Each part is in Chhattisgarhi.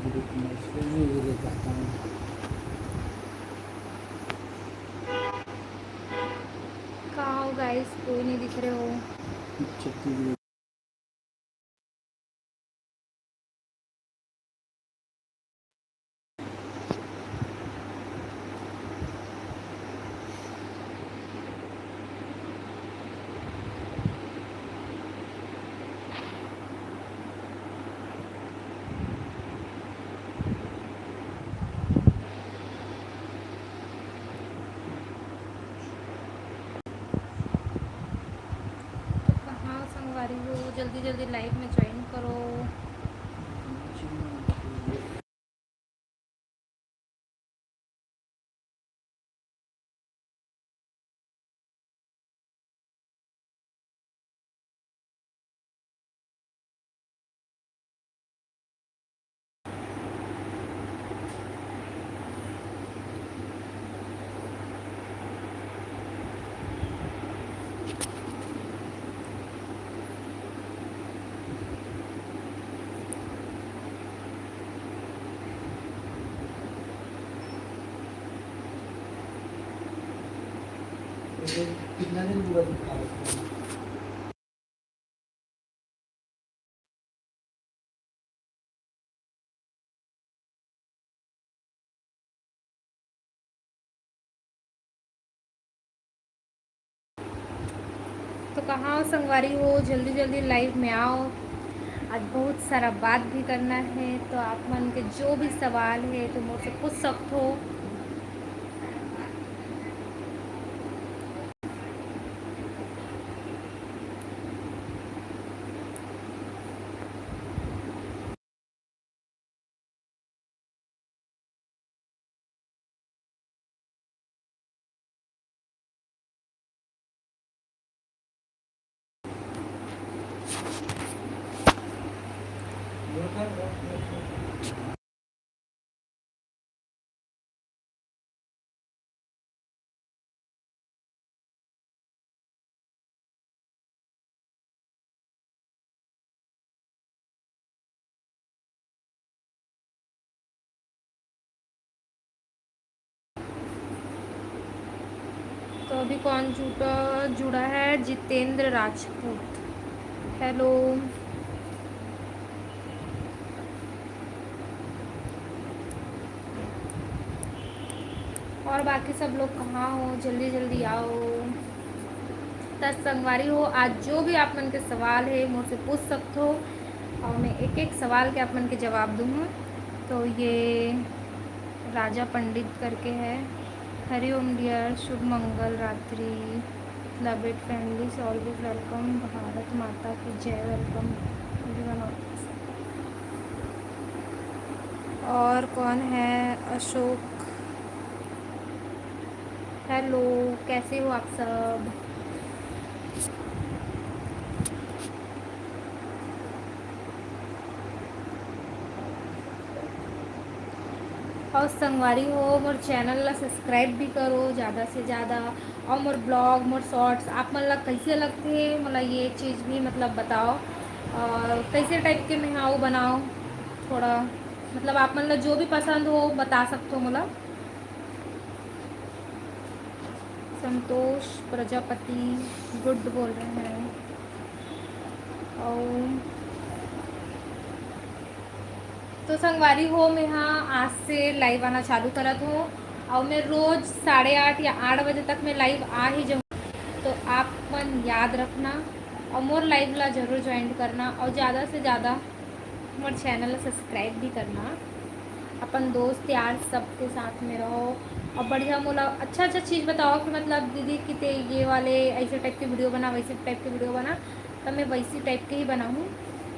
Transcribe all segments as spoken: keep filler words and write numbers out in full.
मैं इसको भी ले जाता हूँ। कहाँ हो गाइस, कोई नहीं दिख रहे हो। छत्तीसगढ़। तो कहाँ संगवारी हो, जल्दी जल्दी लाइव में ज्वाइन करो। कितना दिन पूरा दिखा रहे हैं? तो कहाँ संगवारी हो, जल्दी जल्दी लाइव में आओ। आज बहुत सारा बात भी करना है, तो आप मन के जो भी सवाल है तो मोर से पूछ सकते हो। तो अभी कौन जुड़ा जुड़ा है? जितेंद्र राजपूत, हेलो। और बाकी सब लोग कहाँ हो, जल्दी जल्दी आओ। त संगवारी हो, आज जो भी आप मन के सवाल है मोर से पूछ सकते हो, और मैं एक एक सवाल के आप मन के जवाब दूँगा। तो ये राजा पंडित करके है। हरिओम डियर, शुभ मंगल रात्रि। Love it families, always welcome। Bharat माता की जय, welcome everyone। और कौन है? अशोक, हेलो, कैसे हो आप सब? और संगवारी हो, मोर चैनल ला सब्सक्राइब भी करो ज़्यादा से ज़्यादा। और मोर ब्लॉग, मोर शॉर्ट्स आप मन ला कैसे लगते हैं, मोला ये चीज़ भी मतलब बताओ। और कैसे टाइप के मैं हाँ वो बनाओ, थोड़ा मतलब आप मन ला जो भी पसंद हो बता सकते हो मोला। संतोष प्रजापति गुड बोल रहे हैं। और तो संगवारी हो, मैं हाँ आज से लाइव आना चालू करत हूँ और मैं रोज साढ़े आठ या आठ बजे तक मैं लाइव आ ही जाऊँ। तो आप मन याद रखना और मोर लाइव ला जरूर ज्वाइन करना और ज़्यादा से ज़्यादा मोर चैनल ला सब्सक्राइब भी करना। अपन दोस्त यार सबके साथ में रहो और बढ़िया मोला अच्छा अच्छा चीज़ बताओ कि मतलब दीदी कि ते ये वाले ऐसे टाइप के वीडियो बना, वैसे टाइप के वीडियो बना, तो मैं वैसी टाइप के ही बनाऊँ।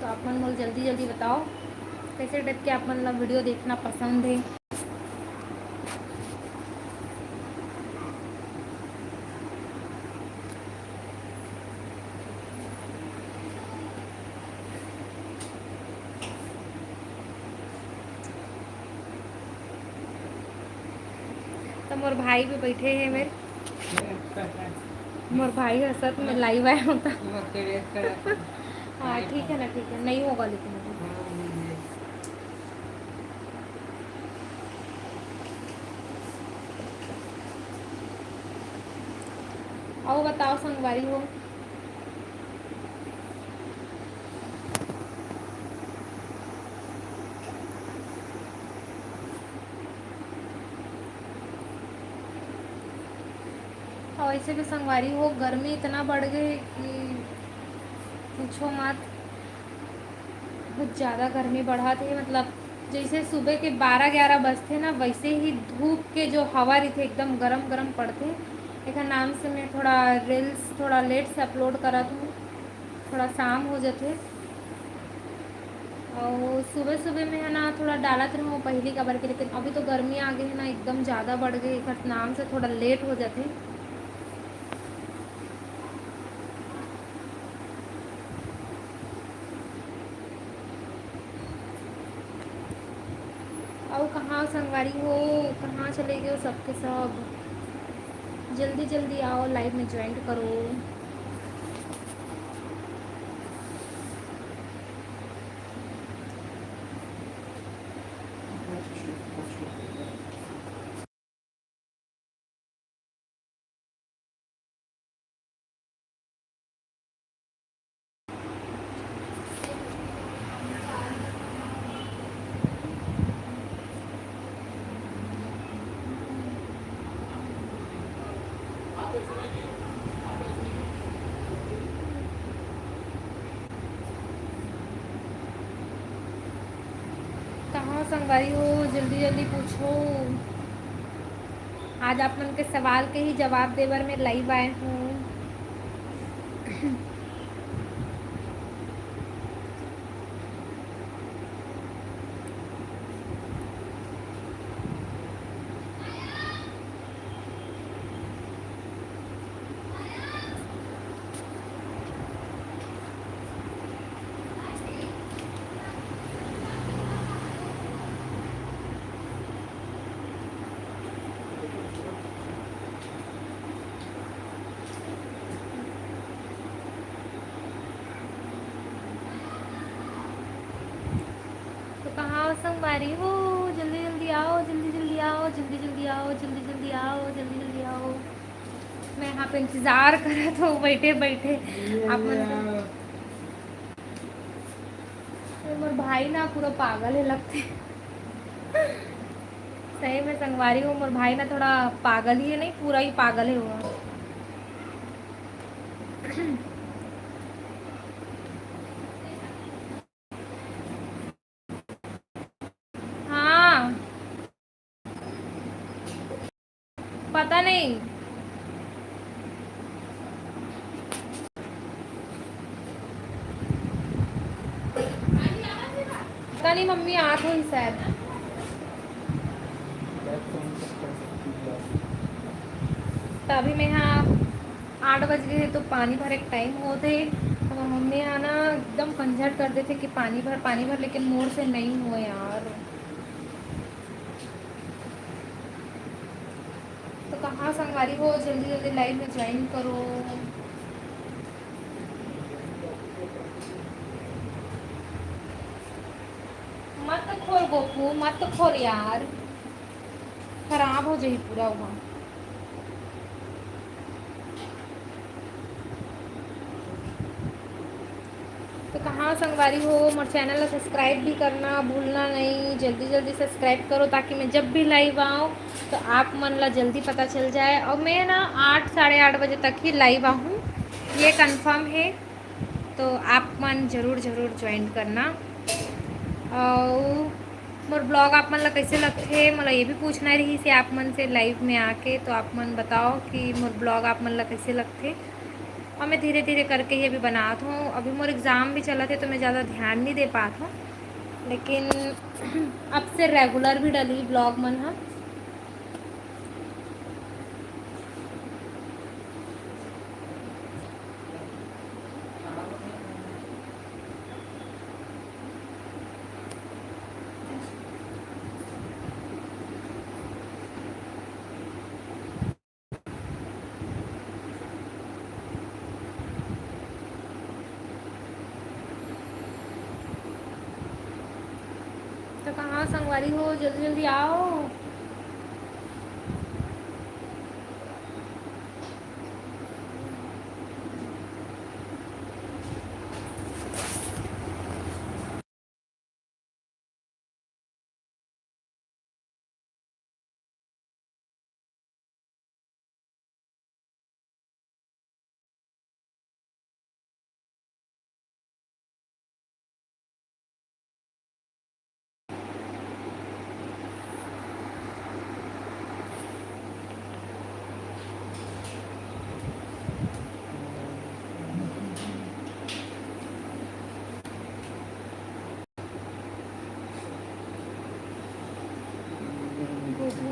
तो आप मन मोला जल्दी जल्दी बताओ कैसे टाइप के आप मन ला वीडियो देखना पसंद है। तो मोर भाई भी बैठे हैं मेरे, मोर भाई हसत में लाइव आया होता। हाँ ठीक है ना, ठीक है, नहीं होगा लेकिन अभी। अउ बताओ संगवारी हो। अउ ऐसे भी संगवारी हो, गर्मी इतना बढ़ गए कि पूछो मत। बहुत ज़्यादा गर्मी बढ़त हे, मतलब जैसे सुबह के बारह ग्यारह बजथे ना, वैसे ही धूप के जो हवा रहिथे एकदम गरम गरम पड़थे। एकर नाम से मैं थोड़ा reels थोड़ा late से upload करत हूँ, थोड़ा शाम हो जाथे। अउ सुबह सुबह में है ना थोड़ा डालत रहूँ पहली काबर के, लेकिन अभी तो गर्मी आ गई है ना, एकदम ज़्यादा बढ़ गई, एकर नाम से थोड़ा late हो जाथे। अउ कहाँ संगवारी हो, कहाँ चले गए हो सबके सब? जल्दी जल्दी आओ, live में join करो। कहाँ संगवारी हो, जल्दी जल्दी पूछो। आज आप मन के सवाल के ही जवाब दे बर मैं live आए हूँ। तो कहाँ हो संगवारी हो? जल्दी जल्दी आओ, जल्दी जल्दी आओ, जल्दी जल्दी आओ, जल्दी जल्दी आओ, जल्दी जल्दी आओ। मैं यहाँ पे इंतजार करत हूँ बैठे बैठे। आप मन के। ये मोर भाई ना पूरा पागल हे लगथे। सही में संगवारी हो, मोर भाई ना थोड़ा पागल ही है, नहीं पूरा ही पागल है वो। हाँ, पता नहीं, पता नहीं मम्मी आत होही शायद। तो अभी मैं यहाँ आठ बज गए हैं, तो पानी भरे के टाइम होत हे। तो मम्मी यहाँ ना एकदम कंझट कर देथे कि पानी भर, पानी भर, लेकिन मोर से नहीं हुआ यार। तो कहाँ संगवारी हो, जल्दी जल्दी live में join करो। मत खोल गोपू, मत खोल यार, खराब हो जाही पूरा वहाँ। तो कहाँ संगवारी हो, मोर channel ला subscribe भी करना भूलना नहीं, जल्दी जल्दी subscribe करो ताकि मैं जब भी live आऊँ तो आप मन ला जल्दी पता चल जाए। और मैं ना आठ, साढ़े आठ बजे तक ही live आहूँ, ये confirm है। तो आप मन जरूर जरूर join करना। और मोर blog आप मन ला कैसे लगथे, मोला ये भी पूछना रहिस हे आप मन से live में आके, तो आप मन बताओ कि मोर blog आप मन ला कैसे लगथे। और मैं धीरे धीरे करके ही अभी बनात हूँ, अभी मोर exam भी चलत हे तो मैं ज़्यादा ध्यान नहीं दे पात हूँ, लेकिन अब से regular भी डली blog मन ह। तो कहाँ संगवारी हो, जल्दी जल्दी आओ।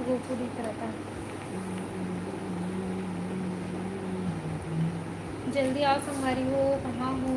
वो पूरी तरह का। जल्दी आओ संगवारी हो, कहाँ हो?